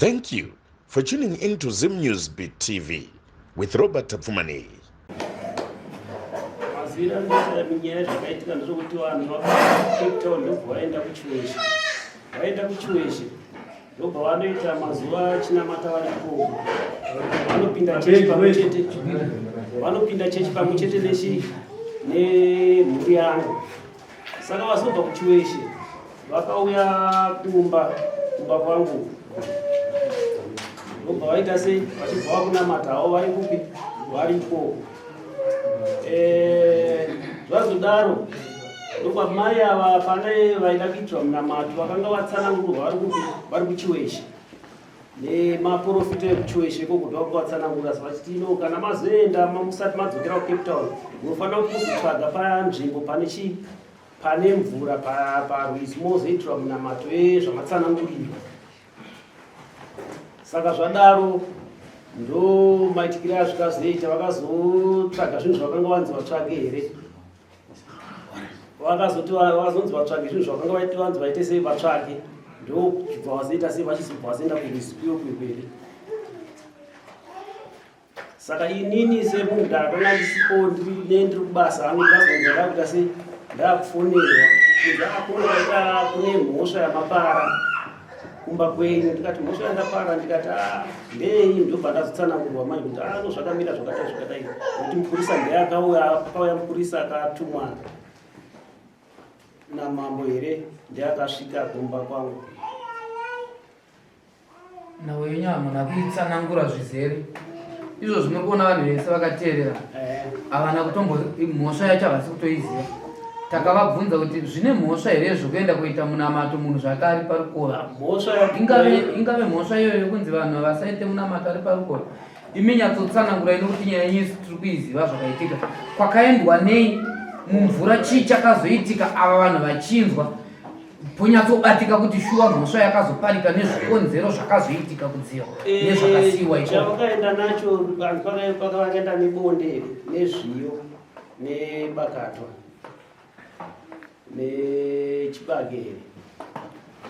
Thank you for tuning in to Zim News Beat TV with Robert Tapfumaneyi. Maziviro anoita nyaya zvakaitika ndezvokuti vanhu vabva Cape Town ndobva vaenda kuChiweshe. Vaenda kuChiweshe ndobva vanoita mazuva chinamata vari ikoko. Vanopinda chechi pamwe chete. Vanopinda chechi pamwe chete nechi nemhuri yangu. Saka vazobva kuChiweshe vakauya kumba kumba kwangu ndobva vaita sei vachibva vakunamata havo vari kupi vari ikoko eh, zvazodaro ndobva mai ava pane vaida kuitirwa munamato vakanga vatsanangurwa vari kupi vari kuchiweshe nemaporofita ekuchiweshe ikoko ndovakuvatsanangura asi vachiti ino kana mazoenda musati madzokera kucape town munofanira kuzotsvaga panzvimbo pane chii pane mvura parwizi mozoitirwa munamato ezvamatsanangurirwa saka zvadaro ndo maitikire azvikazoita vakazotsvaga zvinhu zvavakanga vanzi vatsvage here vakazoti vakazonzi vatsvage zvinhu zvavakanga vanzi vaite sei vatsvage ndokubva vazoita sei vachizobva vazoenda kurwizi kuyo kuikwere Saka inini semunhu ndakanga ndisipo ne ndiri kubasa hangu ndazonzwa ndakuita sei ndakufonerwa kunzi akuna ah, kune mhosva yamapara kumba kwenyu ndikati mhosva yandapara ndikati ah, ndei ndobva ndazotsanangurwa manje kuti ano ah, zvakamira zvakadai zvakadai nekuti mupurisa ndeakauya akauya mupurisa akatumwa namambo here ndeakasvika kumba kwangu Nhau yenyu hamuna kuitsanangura zvizere izvo zvimuri kuona vanhu vese vakateerera eh. havana kutombo mhosva yacho havasi kutoiziva takavabvunza kuti zvine mhosva here zvekuenda kuita munamato munhu zvake ari parukova ingave mhosva iyoyo yekunzi vanhu vasaite munamato ari parukova imi nyatsotsanangura ino kuti nyaya yenyu isu tiri kuiziva zvakaitika kwakaendwa nei mumvura chii chakazoitika ava vanhu vachinzwa ponyatsobatika kuti shuwa mhosva yakazoparika nezvikonzero zvakazoitika kudziva eh, nezvakasiiwa ichavakaenda nacho vanhu vakaenda nebonde nezviyo nebakatwa nechibage here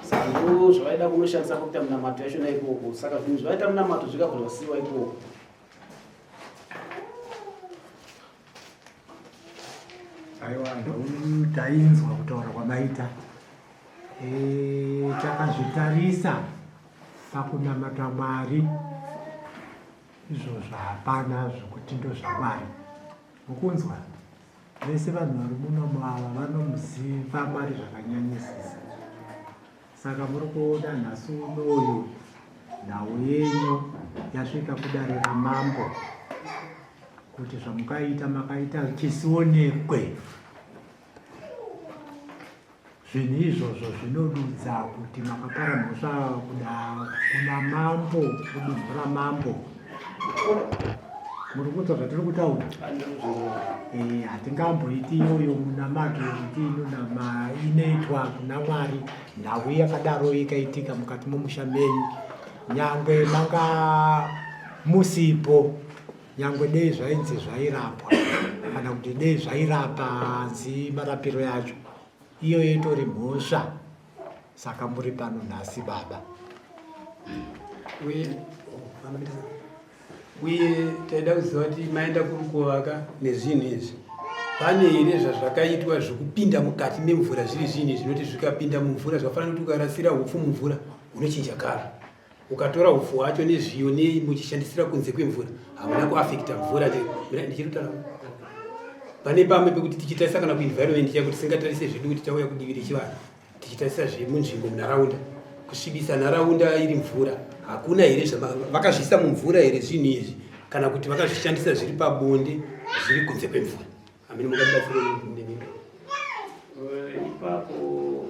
saka ndo zvavaida kunoshandisa pakuita munamato yachona ikoko saka zvinhu zvavaita munamato zvikabva zvasiiwa ikoko Aiwa, tainzwa kutaura kwamaita. E, takazvitarisa pakunamata Mwari izvozvo hapana zvokuti ndozvaMwari. Mukunzwa vese vanhu vari muno ava vanomuziva Mwari zvakanyanyisisa. Saka muri kuona nhasi unoyu nhau yenyu yasvika kudare ramambo kuti zvamukaita makaita chisionekwe. Zvinhu izvozvo zvinodudza kuti makapara mhosva kuda kuna mambo kudunhu ramambo. Muri kunzwa zvatiri kutaura? Eh, hatingamboiti iyoyo munamato yekuti inonama inoitwa kuna Mwari nhau yakadaro ikaitika mukati momusha menyu nyangwe manga musipo nyangwe dei zvainzi zvairapwa kana kuti dei zvairapa nzi marapiro yacho iyoyo itori mhosva saka muri pano nhasi baba uye uye taida kuziva kuti maenda kuri kuvaka nezvinhu izvi pane here zvazvakaitwa zvekupinda mukati memvura zviri zvinhu zvinoti zvikapinda mumvura zvakafanana kuti ukarasira hupfu mumvura unochinja kara ukatora hupfu hwacho nezviyo nei muchishandisira kunze kwemvura hamuna kuafekta mvura ndichirutaura pane pamwe pekuti tichitarisa kana kuenvironment chako tisingatarise zvedu kuti tauya kudivi rechivanhu tichitarisa zvemunzvimbo munharaunda kusvibisa nharaunda iri mvura hakuna here vakazviisa mumvura here zvinhu izvi kana kuti vakazvishandisa zviri pabonde zviri kunze kwemvura amene mungatibatsire nemi eh, ipapo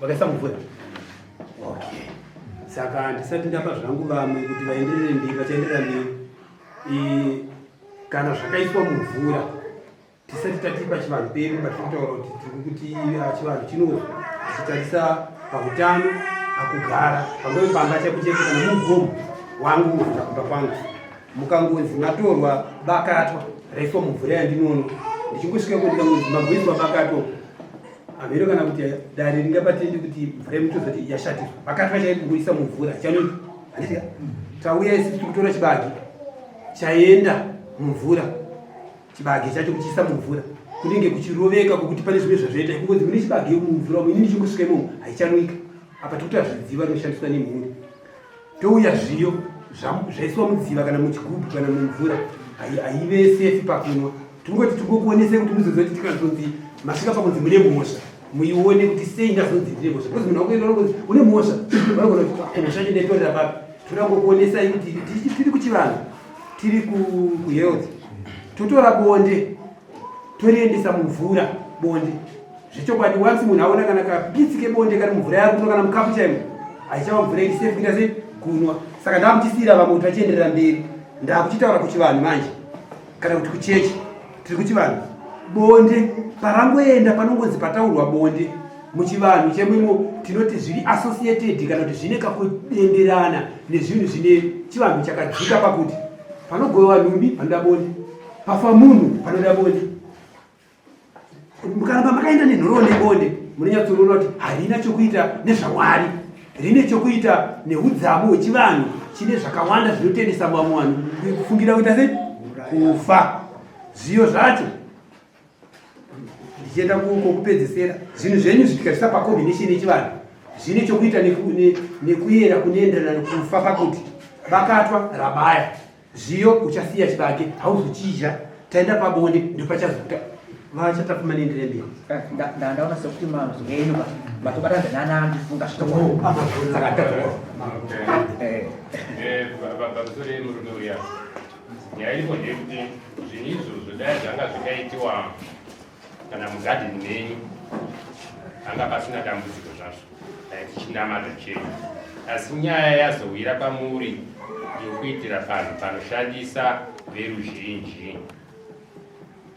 vakaisa mumvura okay saka handisati ndapa zvangu vamwe kuti vaenderere mberi vachaenderera mberi kana zvakaiswa mumvura tisati tati pachivanhu pedu patiri kutaura kuti tiri kuti ah, chivanhu chinozwa tichitarisa pautano pakugara pangove pamba chaipo chaipo kana mugomo wangu unoita kumba kwangu mukangonzi matorwa bakatwa raiswa mumvura yandinono ndichingosvika ko ndikangonzi magoiswa bakatwa Hameno kana kuti dare ringapatendi kuti mvura yemutoza kuti yashatiswa. Bakatwa chaipo kuisa mumvura chanoi. Handiti tauya isu tiri kutora chibage chaenda mumvura. Chibage chacho kuchiisa mumvura kunenge kuchiroveka kwekuti pane zvimwe zvazvaita kungonzi mune chibage mumvura umu inini chingosvika imomo haichanwika. Apa tiri kutora zvidziva rinoshandiswa nemhuri. Touya zviyo zvaiswa mudziva kana muchigubhu kana mumvura haive sefi pakunwa. Tingoti tingokuonesei kuti muzoziva kuti tikazonzi masvika pakunzi mune mhosva muione kuti sei ndazonzi ndine mhosva because munhu wakuenda unonzi une mhosva vanogona kuti ah, mhosva yacho ndaitorera papi. Toda kungokuonesai kuti tiri kuchivanhu tiri kuhealth totora bonde toriendesa mumvura bonde zvechokwadi once munhu aona kana kabitsi kebonde kari mumvura yari kunwa kana mukapu chaimo haichava mvura iri safe kuita sei kunwa saka ndakuchisiira vamwe kuti vachienderera mberi ndakuchitaura kuchivanhu manje kana kuti kuchechi tiri kuchivanhu bonde parangoenda panongonzi pataurwa bonde muchivanhu chemwimo tinoti zviri associated kana kuti zvine kakudenderana nezvinhu zvine chivanhu chakadzika pakuti panogovewa nhumbi panoda bonde pafa munhu panoda bonde mukaramba makaenda nenhoroondo yebonde munonyatsoroona kuti harina chokuita nezvamwari rine chokuita neudzamu hwechivanhu chine zvakawanda zvinotendesa vamwe vanhu kufungira kuita sei kufa zviyo zvacho ndichienda kokupedzesera zvinhu zvenyu zvitikazvisa pacombination yechivanhu zvine chokuita nekuyera kunoenderana nekufa pakuti bakatwa rabaya Zviyo uchasiya chibage hauzochidya taenda pabonde ndopachazokuta vachatafuma nendire mberi. Eh, ndaona sekuti mazwi enyu matobatana nana ndifunga saka eh. eh, pamusoro yemurume uya nyaya iripo ndeyekuti zvinhu izvozvo dai zvanga zvikaitiwa kana mugadheni menyu panga pasina dambudziko zvazvo dai tichinamata chedu asi nyaya yazowira pamuri yokuitira panhu panoshandisa veruzhinji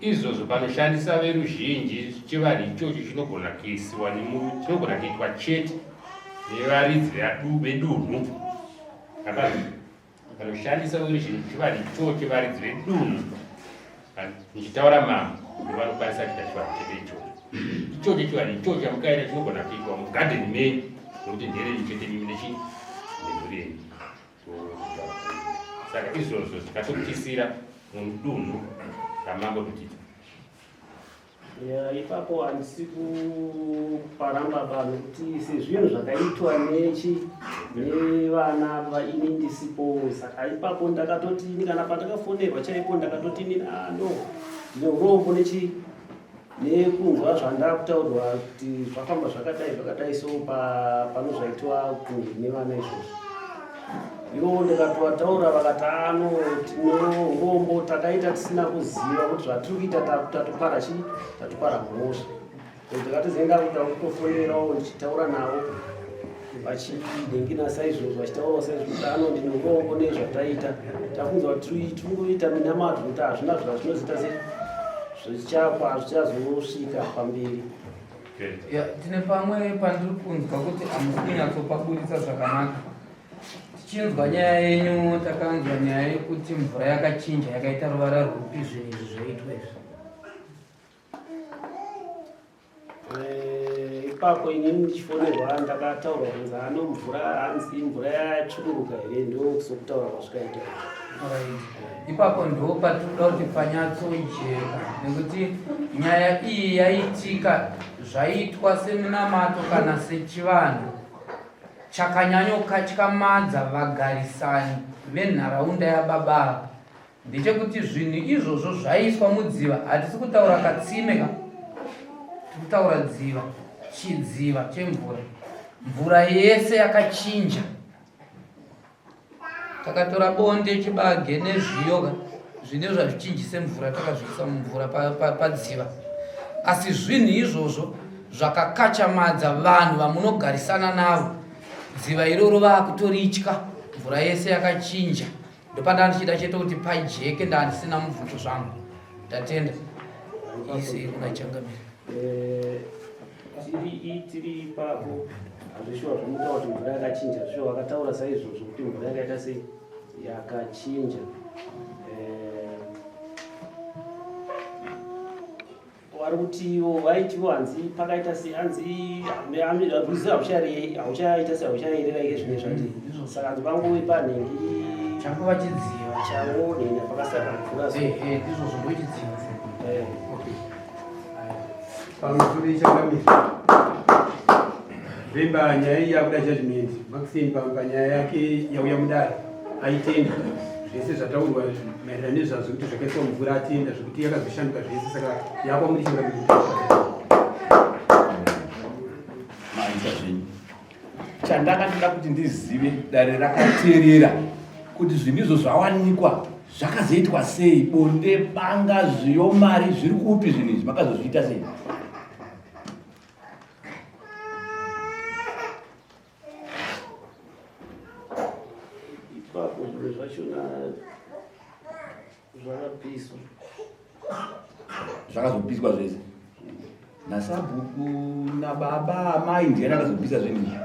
izvozvo panoshandisa veruzhinji chivanhu ichocho chinogona kuisiwa chinogona kuitwa chete nevaridzi vedunhu Vanoshandisa veruzhinji chivanhu ichocho varidzi vedunhu ndichitaura mambo ndovanokwanisa kuita chivanhu chete ichocho ichocho chivanhu ichocho chamukaita chinogona kuitwa mugadheni menyu nokuti nderenyu chete mimi nechi nemhuri yenyu saka izvozvo zvikatokutisira mudunhu ramambo Dutito. Ya, ipapo handisi kuparamba ba nokuti sezvinhu zvakaitwa nechi nevana vaini ndisipo saka ipapo ndakatoti ini kana pandakafonerwa chaipo ndakatoti ini ah, no ndine urombo nechi nekunzwa zvandakutaurwa kuti zvafamba zvakadai zvakadai so pano zvaitwa nevana izvozvo Ivo ndikatovautaura vakati ano tine urombo takaita tisina kuziva kuti zvatiri kuita tatopara chii tatopara mhosva. Ndakatozoenda kuda kutofonerawo ndichitaura navo vachinhingina saizvozvo vachitaurawo saizvozvo kuti ano ndine urombo nezvataita tafunza kuti tiri kungoita minamato kuti hazvina zvazvinozoita se zvichakwa hazvichazosvika pamberi. Ya, tine pamwe pandiri kunzwa kuti hamusi kunyatsopaburitsa zvakanaka. Tichinzwa nyaya yenyu takanzwa nyaya yekuti mvura yakachinja yakaita ruvara rwupi zvinhu izvi zvaitwa izvi. Eh, ipapo inini ndichifonerwa ndakataurwa kunzi ano mvura hanzi mvura yatsvukuruka here ndosokutaura kwazvikaita. Alright. Ipapo ndo patinoda kuti panyatsojeka nekuti nyaya iyi yaitika zvaitwa seminamato kana sechivanhu chakanyanyokatyamadza vagarisani venharaunda yababa ava ndechekuti zvinhu izvozvo zvaiswa mudziva hatisi kutaura katsime ka tiri kutaura dziva chidziva chemvura mvura yese yakachinja Takatora bonde, chibage nezviyo ka zvine zvazvichinjise mvura takazviisa mumvura padziva pa, pa asi zvinhu izvozvo zvakakachamadza vanhu vamunogarisana navo dziva iroro vakutoritya mvura yese yakachinja ndopanda ndichida chete kuti pajeke ndandisina mubvunzo zvangu ndatenda isi kuna changamire eh, tiri tiri ipapo hazvishuwa zvinotaura kuti mvura yakachinja zvishuwa vakataura saizvozvo kuti mvura yakaita sei yakachinja eh, Vari kuti ivo vaitiwo hanzi pakaita se hanzi rwizi hauchaita se hauchayerera ike zvine zvati mm, saka hanzi pangove panhingi changova chidziva changonhina pakasaka mvura eh, eh, ndizvo zvondochidziva eh. Pamusoro ichangamira Vemba nyaya iyi yakuda judgment. Maxine panyaya yake yauya mudare aitenda zvese zvataurwa maererano nezvazvo kuti zvakaiswa mvura atenda zvekuti yakazoshanduka zvese saka yakwamuri changamira. Maita zvenyu. Chandanga ndoda kuti ndizive dare rakateerera kuti zvinhu izvo zvawanikwa zvakazoitwa sei bonde banga zviyo mari zviri kupi zvinhu izvi makazozviita sei Ipapo zviro zvachona zvakapiswa. Zvakazopiswa zvese nasabhuku nababa amai ndiani akazopisa zvinhu izvi?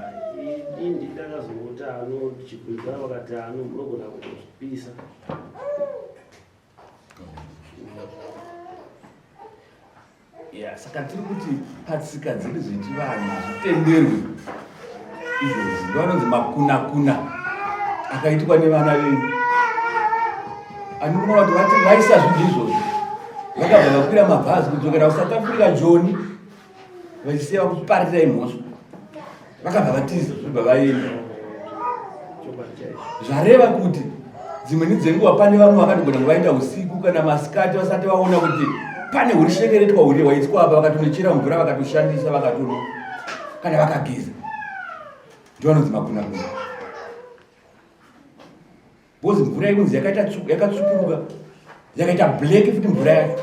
Ini ndakazongoti ano chigwigwa vakati ano munogona kutozvipisa. Yeah, saka tiri kuti patsika dzedu dzechivanhu hazvitenderwi izvozvi ndovanonzi makunakuna akaitwa nevana venyu andikuona kuti vati vaisa zvinhu izvozvo vakabva vakwira mabhazi kudzokera kusouth africa joni vachisiya vakuparirai mhosva vakabva vatiza zvobva vaenda zvareva kuti dzimweni dzenguva pane vamwe vakatogona kuvaenda usiku kana masikati vasati vaona kuti pane hurishekeretwa huri hwaitwa apa vakatonochera mvura vakatoshandisa vakatono kana vakageza ndivanonzi makunakuna Because mvura yekunzi yakaita yakatsvukuruka yakaita black futi mvura yacho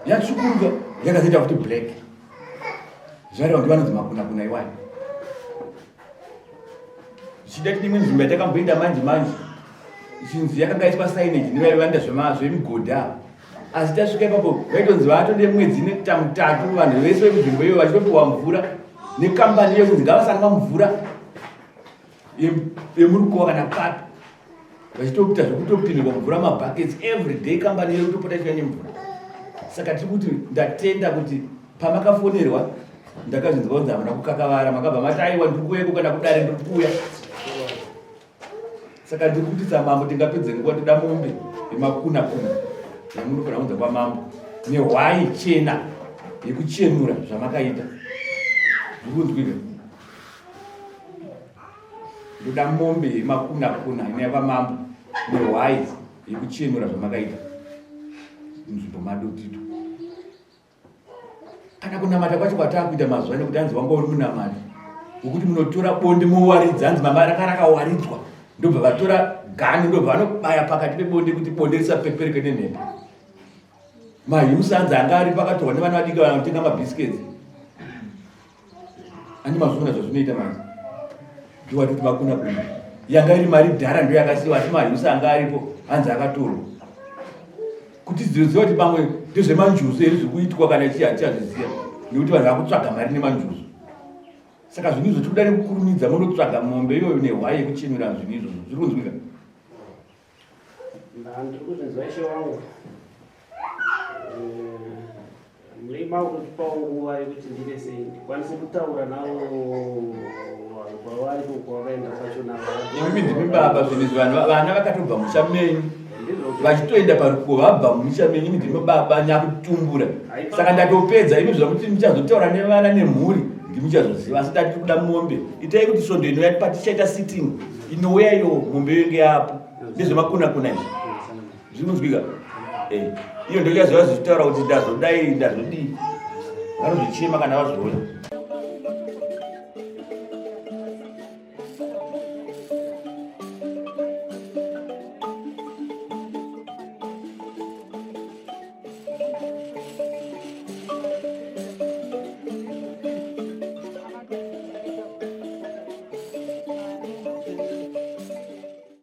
yatsvukuruka yakazoita futi black zvareva kuti vanonzi makunakuna iwayo zvichida tine imwe nzvimbo yatakamboenda manje manje ichinzi yakanga iswa signage nevaive vanoita zvemigodhi ava asi tasvika ipapo vaitonzi vatode mwedzi nekuita mutatu vanhu vese vekunzvimbo iyo vachitopiwa mvura nekambani iyo kunzi ngavasanwa mvura yemurukova kana papi vachitoita zvekutopindirwa mvura mabuckets every day kambani iri kutopota ichiuya nemvura saka tiri kuti ndatenda kuti pamakafonerwa ndakazvinzwa kunzi hamuna kukakavara makabva mati aiwa ndiri kuuyako kana kudare ndiri kuuya saka ndiri kuti samambo tingapedze nguva toda mombe yemakuna kuna yamunofanira kunza kwamambo nehwai chena yekuchenura zvamakaita zvikunzwika ndoda mombe yemakuna kuna ine kwamambo nehwai yekuchenura zvamakaita nzvimbo madotito kana kunamata kwacho kwataakuita mazuva ano kuti hanzi wanga uri munamati wekuti munotora bonde mowaridza hanzi mama raka rakawaridzwa ndobva vatora gani ndobva vanobaya pakati pebonde kuti bonde risapepereke nemhepo mahiusa hanzi anga ari pakatorwa nevana vadiki vanotenga mabiscuits Andi mazviona zvazvinoita manje. Ndiwati kuti makuna kuna. Yanga iri mari dhara ndiyo yakasiwa asi mahiusa anga aripo hanzi akatorwa. Kuti ziziva kuti pamwe ndezvemanjuzu here zvikuitwa kana chii hatichazviziva nekuti vanhu vakutsvaga mari nemanjuzu. Saka zvinhu izvo tikuda nekukurumidza monotsvaga mombe iyoyo nehwai yekuchenura zvinhu izvozvo. Zviri kunzwika? Ndiri kuzvinzwa ishe wangu. Eh, murima unotipawo nguva yekuti ndiite sei ndikwanise kutaura navo vanhu kwavari kwavakaenda kwacho navo. Imi ndimi baba zvinhu izvi vanhu vana vakatobva musha menyu vachitoenda parukuwo vabva mumisha menyu imi ndimi baba nyakutumbura saka ndatopedza imi zvakuti muchazotaura nevana nemhuri ndimuchazoziva asi ndati kuda mombe itai kuti svondo inouya patichaita sitting inouya iyo mombe yenge yapo ndezvemakuna kuna izvi zvikunzwika eh, iyo ndochazova zvichitaura kuti ndazodai ndazodii vanozvichema kana vazviona.